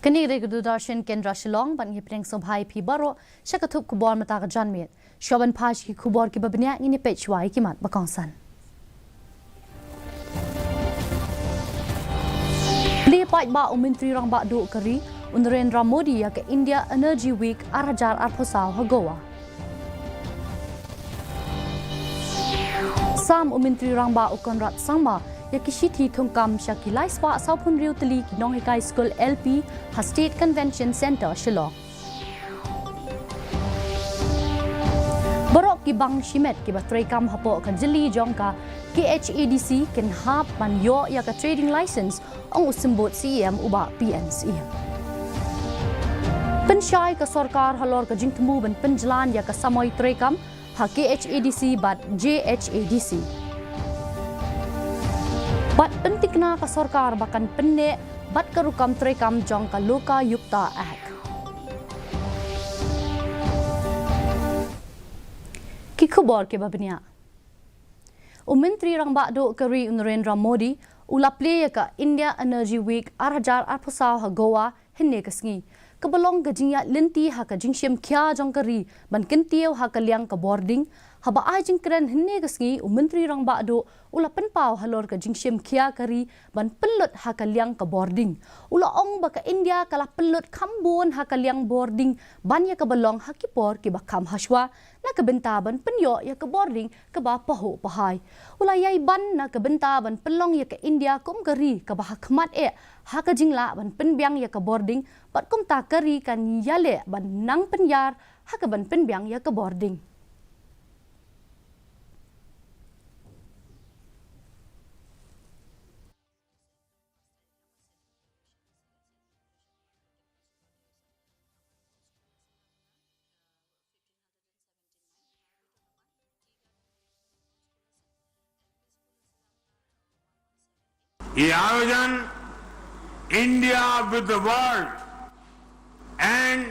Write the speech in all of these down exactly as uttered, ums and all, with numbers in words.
Kane ka dei ka Doordarshan Kendra Shillong, bad ngi pdiang sngewbha ïa phi baroh sha ka thup khubor mynta ka janmiet. Shuwa ban phai sha ki khubor kiba bniah, ngin ïa peit shuwa ïa ki mat ba kongsan. Plie paidbah u Myntri Rangbah Duh ka ri u Narendra Modi ïa ka India Energy Week ar hajar arphew saw ha Goa. Sam u Myntri Rangbah u Conrad Sangma ïa ki shithi thungkam sha ki lai spah sawphew hynriew tylli ki nonghikai skul L P ha State Convention Centre, Shillong. Baroh ki bank shimet kiba treikam hapoh ka jylli jong ka K H A D C kin hap ban ïoh ïa ka trading license, ong u symbud C E M u Bah P N Syiem. Pynshai ka sorkar halor ka jingthmu ban pynjlan ïa ka samoi treikam ha K H A D C bad J H A D C. Bad pyntikna ka sorkar ba kan pynneh bad ka rukom treikam jong ka Lokayukta Act. Ki khubor kiba bniah. U Myntri Rangbah Duh ka ri u Narendra Modi u la plie ïa ka India Energy Week ar hajar arphew saw ha Goa hynne ka sngi, kaba long ka jingïaid lynti ha ka jingshim khia jong ka ri ban kyntiew ha ka liang ka bording. Haba ai jingkren hynne ka sngi, u Myntri Rangbah Duh u la pynpaw halor ka jingshim khia ka ri ban pynlut ha ka liang ka bording. U la ong ba ka India ka la pynlut kham bun ha ka liang bording ban ïa kaba long ha ki por kiba kham hashwa, na ka bynta ban pynïoh ïa ka bording kaba pahuh pahai. U la ïai ban na ka bynta ban pynlong ïa ka India kum ka ri kaba ha khmat eh ha ka jinglah ban pynbiang ïa ka bording, bad kumta ka ri kan ïaleh ban nang pynïar ha kaban pynbiang ïa ka bording. ये आयोजन India with the World and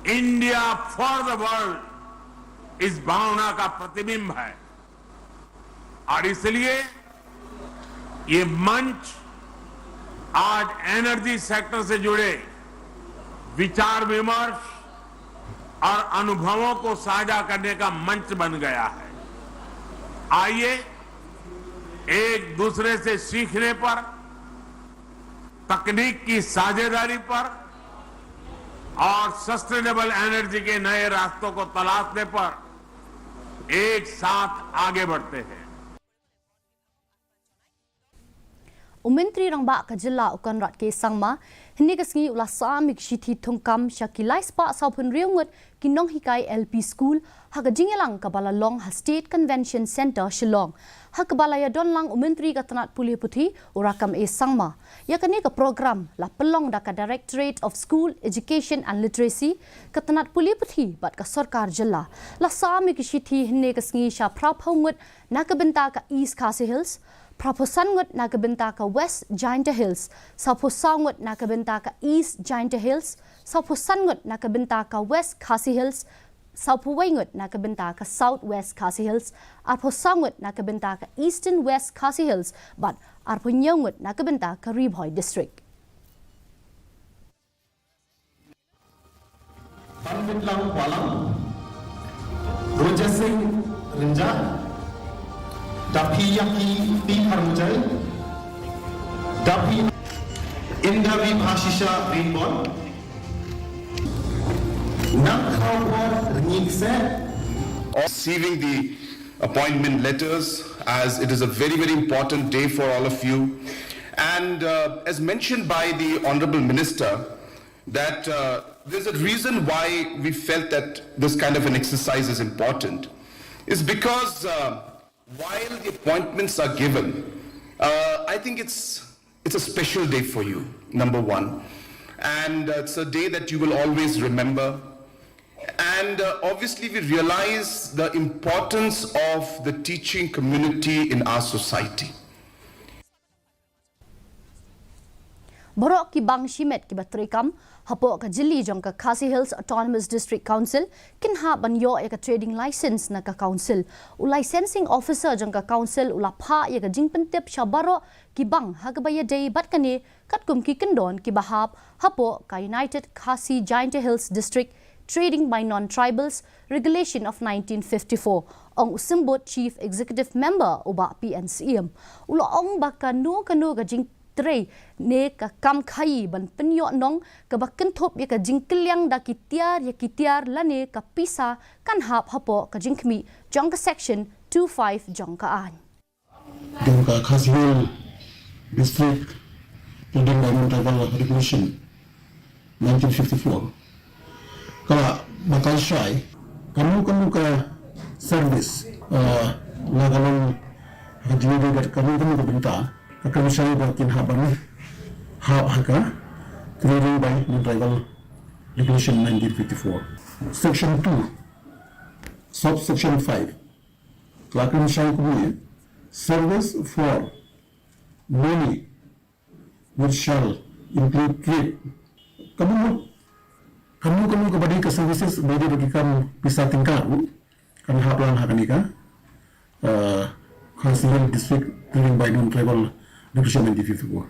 India for the World इस भावना का प्रतिबिंब है और इसलिए ये मंच आज एनर्जी सेक्टर से जुड़े विचार विमर्श और अनुभवों को साझा करने का मंच बन गया है। आइए, एक दूसरे से सीखने पर, तकनीक की साझेदारी पर और सस्टेनेबल एनर्जी के नए रास्तों को तलाशने पर एक साथ आगे बढ़ते हैं। U Myntri Rangbah ka jylla u Conrad K Sangma hynne ka sngi u la sam ïa ki shithi thungkam sha ki lai spah sawphew hynriew ngut ki nonghikai L P school ha ka jingïalang kaba la long ha State Convention Centre, Shillong, ha kaba la ïadon lang u Myntri ka tnat pule puthi u Rakkam A Sangma. Ïa kane ka program la pynlong da ka Directorate of School Education and Literacy, ka tnat pule puthi bad ka sorkar jylla. La sam ïa ki shithi hynne ka sngi sha phra phew ngut na ka bynta ka East Khasi Hills, phra phew san ngut na ka bynta ka West Jaintia Hills, saw phew saw ngut na ka bynta ka East Jaintia Hills, saw phew san ngut na ka bynta ka West Khasi Hills, saw phew wei ngut na ka bynta ka South West Khasi Hills, ar phew saw ngut na ka bynta ka Eastern West Khasi Hills, bad ar phew hynñiew ngut na ka bynta ka Ri Bhoi District. Banmitlang Walang, Roger Singh Rynjah, Daphiyaki P Harmjai, Daphi Indavi Bhashisha Ringbon, Nakhawa Rngikse. Receiving the appointment letters, as it is a very, very important day for all of you. And, uh, as mentioned by the Honorable Minister, that, uh, there's a reason why we felt that this kind of an exercise is important, is because, uh, while the appointments are given, uh, I think it's, it's a special day for you, number one. And, uh, it's a day that you will always remember. And, uh, obviously, we realize the importance of the teaching community in our society. Baroh ki bank shimet kiba treikam hapoh ka jylli jong ka Khasi Hills Autonomous District Council kin hap ban ïoh ïa ka trading license na ka council. U licensing officer jong ka council u la phah ïa ka jingpyntip sha baroh ki bank ha kaba ïadei bad kane katkum ki kyndon kiba hap hapoh ka United Khasi Jaintia Hills District Trading by Non-Tribals Regulation of nineteen fifty-four, ong u Symbud Chief Executive Member u Bah P N Syiem. U la ong ba kano kano ka jingtrei ne ka kam khaïi ban pynïoh nong kaba kynthup ïa ka jingkylliang da ki tiar ïa ki tiar lane ka pisa kan hap hapoh ka jingkhmih jong ka Section two five jong ka aiñ. Jong ka Khasi Hills District Trading by Non-Tribal Regulation nineteen fifty-four. Ka la batai shai kano kano ka service, uh, la ka long ha ka jingïadei bad kano kano ka bynta, ka kren shai ba kin hap ban hap ha ka Trading by Non-Tribal Regulation nineteen fifty-four, Section two, subsection five. Ka la kren shai kumne, service for money which shall include trade. Kano kano kano kaba dei ka services, ba dei ba ki kam pisa tyngka ruh, kan hap lang ha kane ka, uh, Khasi Hills District Trading by Non-Tribal Regulation nineteen fifty-four.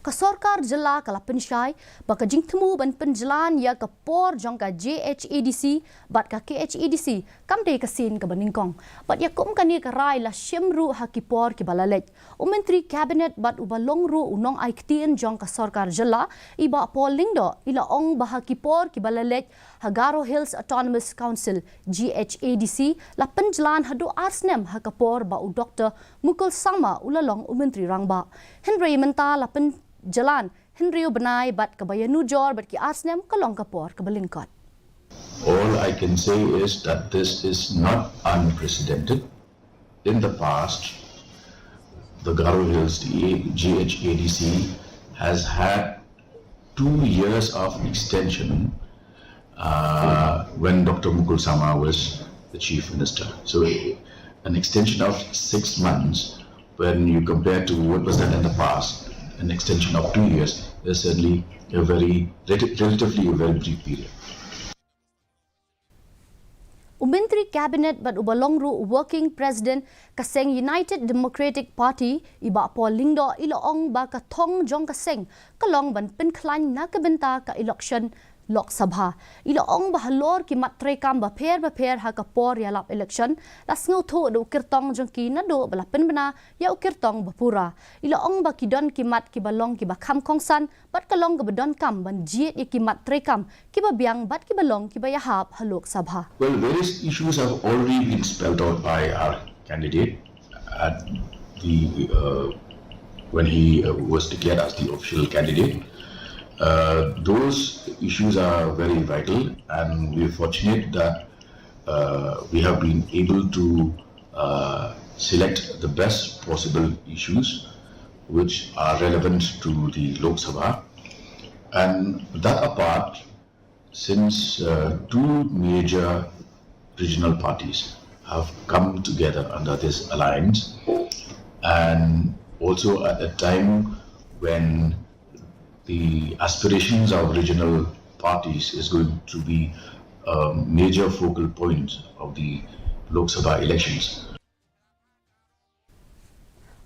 Ka sorkar jylla ka la pynshai ba ka jingthmu ban pynjlan ïa ka por jong ka J H A D C bad ka K H A D C kam dei ka sien kaba nyngkong. Bad ïa kum kane ka rai la shim ruh ha ki por kiba la leit. U Myntri Cabinet bad uba long ruh u nongai ktien jong ka sorkar jylla, i Bah Paul Lyngdoh, i la ong ba ha ki por kiba la leit, ha Garo Hills Autonomous Council, G H A D C, la pynjlan haduh ar snem ha ka por ba u Doktor Mukul Sangma u la long u Myntri Rangbah. Hynrei mynta la pynjlan hynriew bnai bad kaba ïanujor bad ki ar snem ka long ka por kaba lyngkot. All I can say is that this is not unprecedented. In the past, the Garo Hills, the G H A D C, has had two years of extension uh, when Doctor Mukul Sangma was the Chief Minister. So, an extension of six months, when you compare to what was done in the past, an extension of two years is certainly a very, relatively a very brief period. U Myntri Cabinet bad uba long ruh u Working President ka seng United Democratic Party, i Bah Paul Lyngdoh, i la ong ba ka thong jong ka seng ka long ban pynkhlaiñ na ka bynta ka election Lok Sabha. I la ong ba halor ki mat treikam bapher bapher ha ka por ïalap election la sngewthuh da u kyrtong jong ki naduh ba la pynbna ïa u kyrtong bapura. I la ong ba ki don ki mat kiba long kiba kham kongsan bad ka long kaba donkam ban jied ïa ki mat treikam kiba biang bad kiba long kiba ïahap ha Lok Sabha. Well, various issues have already been spelled out by our candidate at the uh, when he uh, was declared as the official candidate. Uh, those issues are very vital, and we're fortunate that uh, we have been able to uh, select the best possible issues which are relevant to the Lok Sabha. And that apart, since uh, two major regional parties have come together under this alliance, and also at a time when the aspirations of regional parties is going to be a major focal point of the Lok Sabha elections.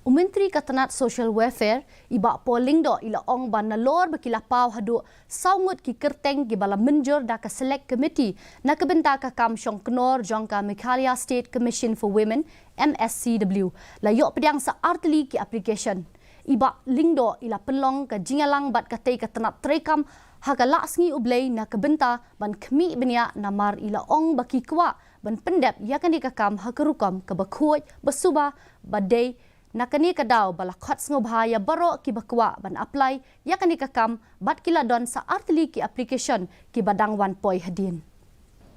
U Myntri ka tnat Social Welfare, i Bah Paul Lyngdoh, i la ong ba nalor ba ki la paw haduh saw ngut ki kyrteng kiba la mynjur da ka Select Committee na ka bynta ka kam shong kynor jong ka Meghalaya State Commission for Women, M S C W, la ïoh pdiang sa artylli ki application. I Bah Lyngdoh i la pynlong ka jingïalang bad katei ka tnat treikam ha ka Lahsngi U Blei na ka bynta ban khmih bniah, namar i la ong ba ki kwah ban pyndep ïa kane ka kam ha ka rukom kaba khuid, ba suba, ba dei na kane ka daw ba la khot sngewbha ïa baroh kiba kwah ban apply ïa kane ka kam bad ki la don sa artylli ki application kiba dang wan poi hadien.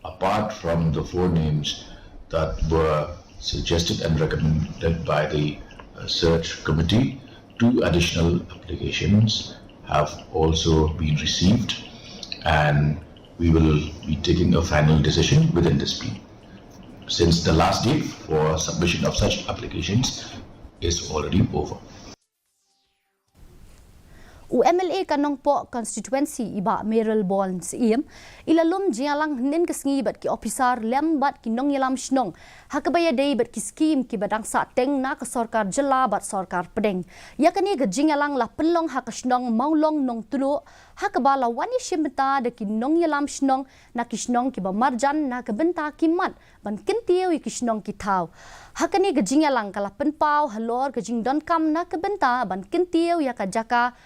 Apart from the four names that were suggested and recommended by the uh, search committee, two additional applications have also been received, and we will be taking a final decision within this week, since the last date for submission of such applications is already over. U M L A ka Nongpoh Constituency i Bah Mayralborn Syiem i la lum jingïalang hynnin ka sngi bad ki ophisar lem bad ki nongïalam shnong ha kaba ïadei bad ki skhim kiba dang sahteng na ka sorkar jylla bad sorkar pdeng. Ïa kane ka jingïalang la pynlong ha ka shnong Mawlong Nongtluh ha kaba la wan ïashim bynta da ki nongïalam shnong na ki shnong kiba marjan na ka bynta ki mat ban kyntiew ïa ki shnong ki thaw. Ha kane ka jingïalang ka la pynpaw halor ka jingdonkam na ka bynta ban kyntiew ïa ka jaka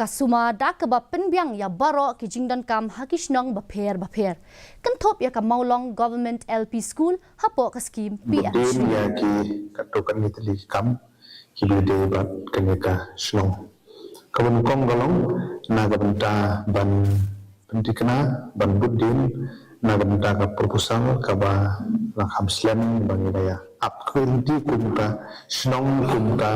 ka suma da kaba pynbiang ïa baroh ki jingdonkam ha ki shnong bapher bapher. Kynthup ïa ka Mawlong Government L P School hapoh ka skhim P M Shri. Ïa ki katto katne tylli ki kam kiba ïadei bad kane ka shnong. Kaba nyngkong ka long na ka bynta ban pynthikna ban bud dien na ka bynta ka proposal kaba la kham slem ba ngi ba ïa ap ka lynti kum ka shnong kum ka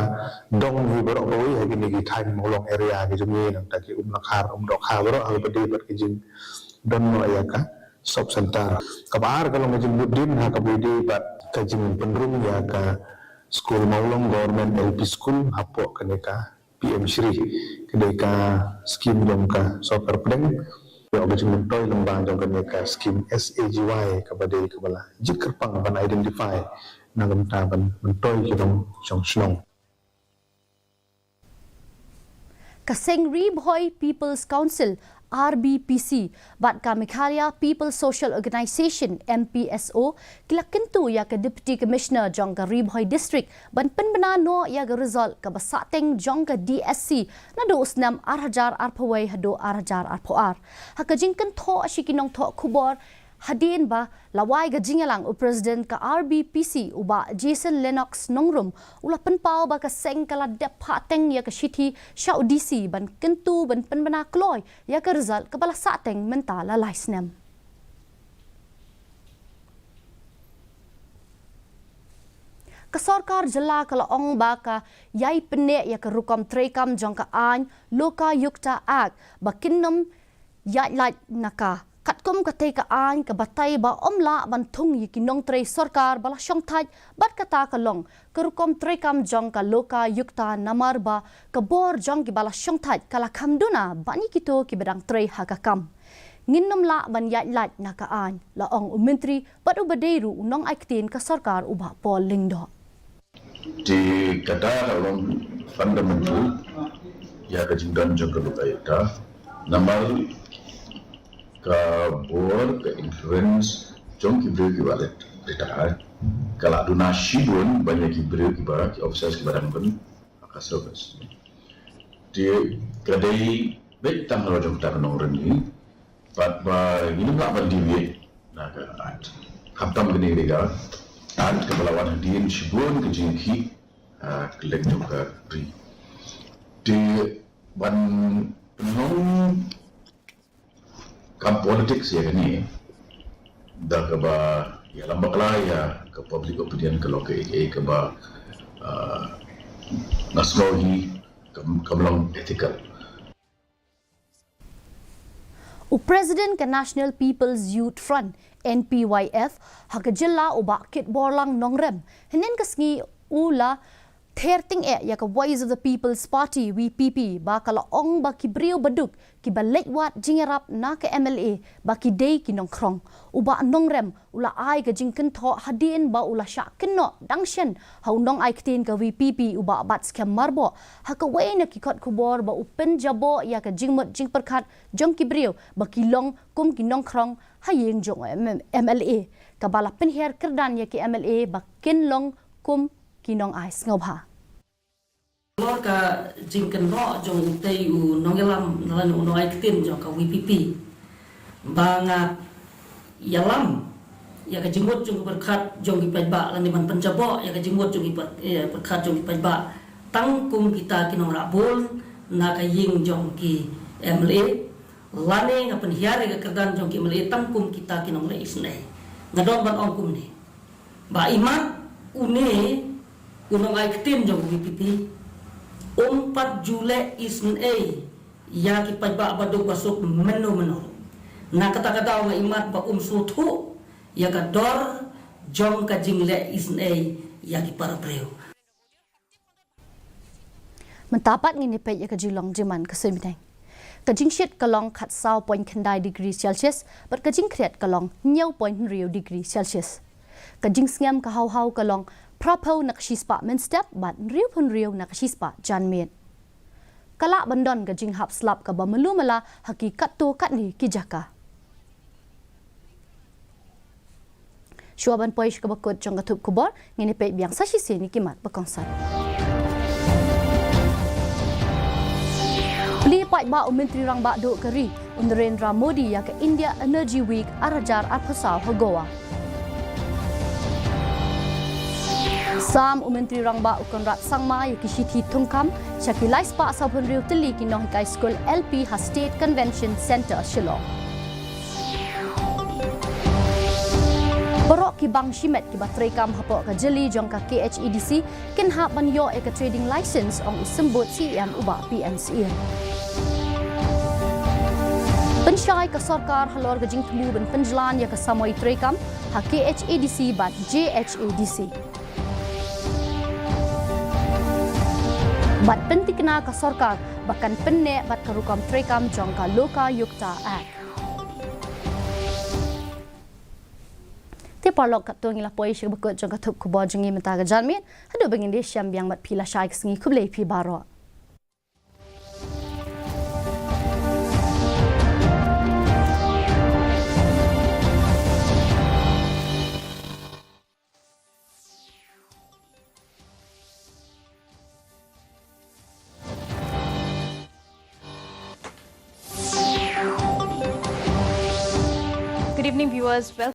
dong hi baroh kawei ha kine ki thaiñ Mawlong area ki jong ngi nangta ki Umlakhar Umdohkha baroh ha kaba dei bad ka jingdon noh ïa ka sub center. Kaba ar ka long ka jingbud dien ha kaba dei bad ka jingpynrung ïa ka skul Mawlong Government L P School hapoh kane ka P M Shri, ka dei ka skhim jong ka sorkar pdeng. Ïoh ka jingmyntoi lyngba jong kane ka skhim S A G Y kaba dei kaba la jied kyrpang ban identify na ka bynta ban myntoi ki nongshong shnong. Ka seng Ri Bhoi People's Council, R B P C, bad ka Meghalaya People's Social Organisation, M P S O, ki la kyntu ïa ka Deputy Commissioner jong ka Ri Bhoi District ban pynbna noh ïa ka result kaba sahteng jong ka D S C naduh u snem ar hajar arphew wei haduh ar hajar arphew ar. Ha ka jingkynthoh sha ki nongthoh khubor hadien ba la wai ka jingïalang, u President ka R B P C u Bah Jason Lennox Nongrum u la pynpaw ba ka seng ka la dep phah teng ïa ka shithi sha u D C ban kyntu ban pynbna kloi ïa ka result kaba la sahteng mynta la lai snem. Ka sorkar jylla ka la ong ba ka ïai pynneh ïa ka rukom treikam jong ka aiñ Lokayukta Act ba kin nym ïaid lait na ka. Katkum katei ka aiñ ka batai ba ym lah ban thung ïa ki nongtrei sorkar ba la shongthait bad kata ka long ka rukom treikam jong ka Lokayukta namar ba ka bor jong kiba la shongthait ka la kham duna ban ïa kito kiba dang trei ha ka kam. Ngin nym lah ban ïaid lait na ka aiñ, la ong u Myntri bad uba dei ruh u nongai ktien ka sorkar u Bah Paul Lyngdoh. Te kata ka long fundamental ïa ka jingdon jong ka Lokayukta. Namar ka bor ka influence jong ki briew kiba leit retire ka la duna shibun ban ïa ki briew kiba ki officers kiba dang don ha ka service. Te ka dei beit tang halor jong kata ka nongrim hi. Bad ba ngin nym lah ban deviate na ka act. Khamtam kane ka dei ka act kaba la wan hadien shibun ka jingkhih, ah, kylleng jong ka ri. Te ban pynlong kam politics ïa kane da kaba ïalam bakla ïa ka public opinion ka long kaei kaei kaba, ah, nga sngew hi kam, kam long ethical. U President ka National People's Youth Front, N P Y F, ha ka jylla u Bah Kitborlang Nongrem, hynnin ka sngi u la ther tyngeh ïa ka Voice of the People's Party, V P P, ba ka la ong ba ki briew baduk kiba leit wad jingïarap na ka M L A ba ki dei ki nongkhrong. U Bah Nongrem u la ai ka jingkynthoh hadien ba u la shah kynnoh dang shen ha u nongai ktien ka V P P u Bah Batskhem Myrboh ha kawei na ki kot khubor ba u pynjaboh ïa ka jingmut jingpyrkhat jong ki briew ba ki long kum ki nongkhrong ha ïing jong u M-, M L A, kaba la pynhiar kyrdan ïa ki M L A ba kin long kum ki nongai sngewbha. Halor ka jingkynnoh jong utei u nongïalam lane u nongai ktien jong ka V P P ba nga ïalam ïa ka jingmut jong ki pyrkhat jong ki paidbah lane ban pynjaboh ïa ka jingmut jong ki pyr-, eh, pyrkhat jong ki paidbah tang kum kita ki nongrah bun na ka ïing jong ki M L A, lane nga pynhiar ïa ka kyrdan jong ki M L A tang kum kita ki nongleh isynei. Nga don ban ong kumne. Ba imat une u nongai ktien jong V P P um pat ju leh isynei ïa ki paidbah baduk basuk mynno mynno. Na kata ka daw nga imat ba um sngewthuh ïa ka dor jong ka jingleh isynei ïa ki para briew. Mynta pat ngin ïa peit ïa ka jinglong jingman ka suiñ bneng. Ka jingshit ka long khatsaw point khyndai degree Celsius bad ka jingkhriat ka long hynñiew point hynriew degree Celsius. Ka jingsngem ka haw haw ka long phraphew na ka shispah mynstep bad hynriewphew hynriew na ka shispah janmiet. Ka lah ban don ka jinghap slap kaba malu mala ha ki katto katne ki jaka. Shuwa ban poi sha kaba kut jong ka thup khubor, ngin ïa peit biang sa shisien ïa ki mat ba kongsan. Plie paidbah u Myntri Rangbah Duh ka ri u Narendra Modi ïa ka India Energy Week ar hajar arphew saw ha Goa. Sam u Myntri Rangbah u Conrad Sangma ïa ki shithi thungkam sha ki laispah sawphew hynriew tylli ki nonghikai skul L P ha State Convention Centre Shillong. Baroh ki bank shimet kiba treikam hapoh ka jylliew jong ka K H A D C kin hap ban ïoh ïa ka trading license, ong u symbud C E M u Bah P N Syiem. Pynshai ka sorkar halor ka jingthmu ban pynjlan ïa ka samoi treikam ha K H A D C bad J H A D C. Bad pyntikna ka sorkar ba kan pynneh bad ka rukom treikam jong ka Lokayukta Act. Te paralok, katto ngi la poi sha kaba kut jong ka thup khubor jong ngi mynta ka janmiet. Haduh ba ngin ïashem biang bad phi lashai ka sngi, khublei phi baroh. Good evening, viewers. Welcome